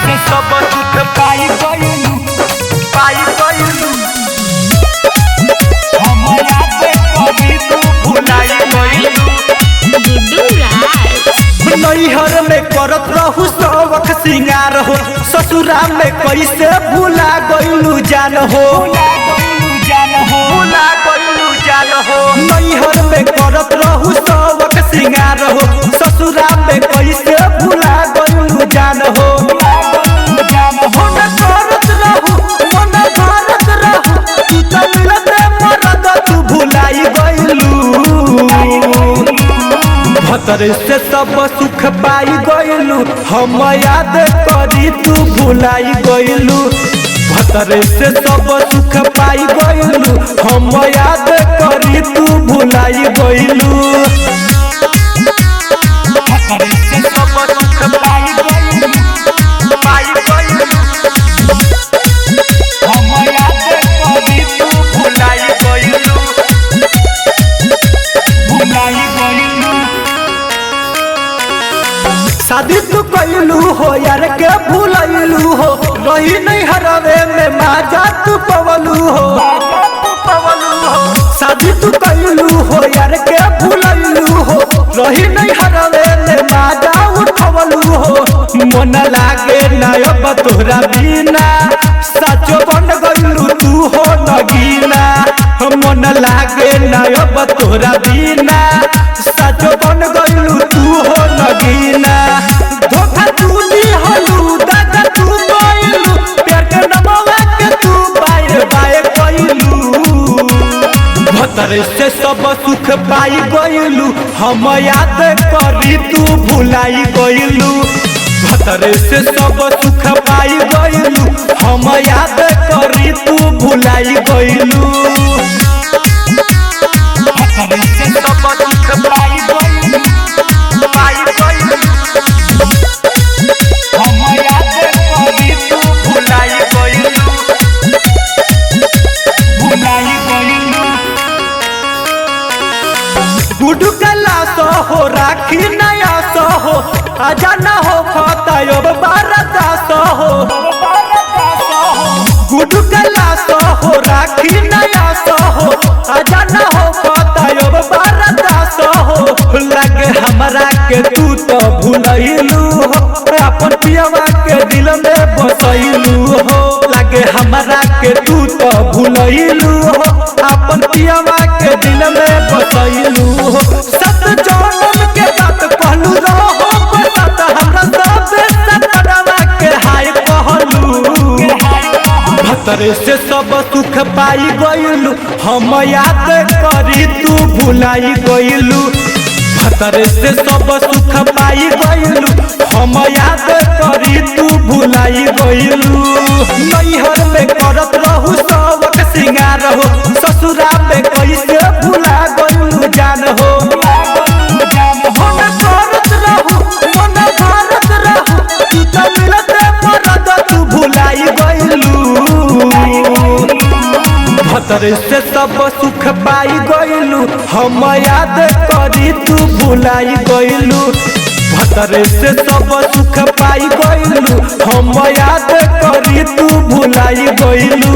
से सब सुख पाई गइलू, पाई गइलू। हम याद करी तू भुलाई गइलू। गुड्डू राज। नैहर में करत रहू शौक सिंगार हो, ससुरा में कैसे भुला गइलू जान हो, भुला गइलू जान हो। नैहर में करत रहू शौक सिंगार हो, ससुरा में कैसे भुला गइलू जान हो। मन करत रहू, मन भरत रहू, तू त मिलते मरद तू भुलाई गइलू। भतर से सब सुख पाई गइलू, हम याद करी तू भुलाई गइलू। भतर से सब सुख पाई गइलू, हम याद करी तू भुलाई गइलू। भतर से सब सुख पाई गइलू, पाई गइलू। हम याद करी तू भुलाई गइलू, भुलाई गइलू। शादी तू कैलू हो यार के भूलैलू हो, रही नहीं हरवे में माजा तू पवलू हो, शादी तू कैलू हो यार के भूलैलू हो, रही नहीं हरवे में माजा उठवलू हो। मन लागे ना अब तोहरा बिना, साचो बन गइलू तू हो नगीना। मन लागे ना अब तोहरा बिना, साचो बन गइलू तू हो नगीना। धोखा तू दिहलू, दादा तू गइलू, प्यार के नमवा के तू बाय बाय कइलू। भतर से सब सुख पाई गइलू, हम याद करी तू भुलाई गइलू। भतर से सब सुख पाई गइलू, हम याद करी तू भुलाई गइलू। भतर से सब सुख पाई गइलू, पाई गइलू। हम याद करी तू भुलाई गइलू, भुलाई गइलू। गुडू कला सो हो राखी नया सो हो, आजा न हो खतायब बारदा सो हो। गुडू कला सो हो राखी नया सो हो, आजा न हो खतायब बारदा सो हो। लगे हमरा के तू तो भुलैलू हो, अपन पियवा के दिल में बसैलू हो। लगे हमरा के तू तो भुलैलू हो, अपन पियवा के दिल में बसैलू हो। सत जनम के बात कहलू रहो बसत, हमरा सबे सपनवा के हाय कहलू। भतर से सब सुख पाई गइलू, हम याद करी तू भुलाई गइलू। भतर से सब सुख पाई गइलू, हम याद करी तू भुलाई गइलू। नैहर में करत रहू शौक सिंगार हो, ससुरा में कैसे भुला गइलू जान हो। मन करत रहू, मन भरत रहू, तू त मिलते मरद तू भुलाई गइलू। भतर से सब सुख पाई गइलू, हम याद करी तू भुलाई गइलू। भतर से सब सुख पाई गइलू, हम याद करी तू भुलाई गइलू।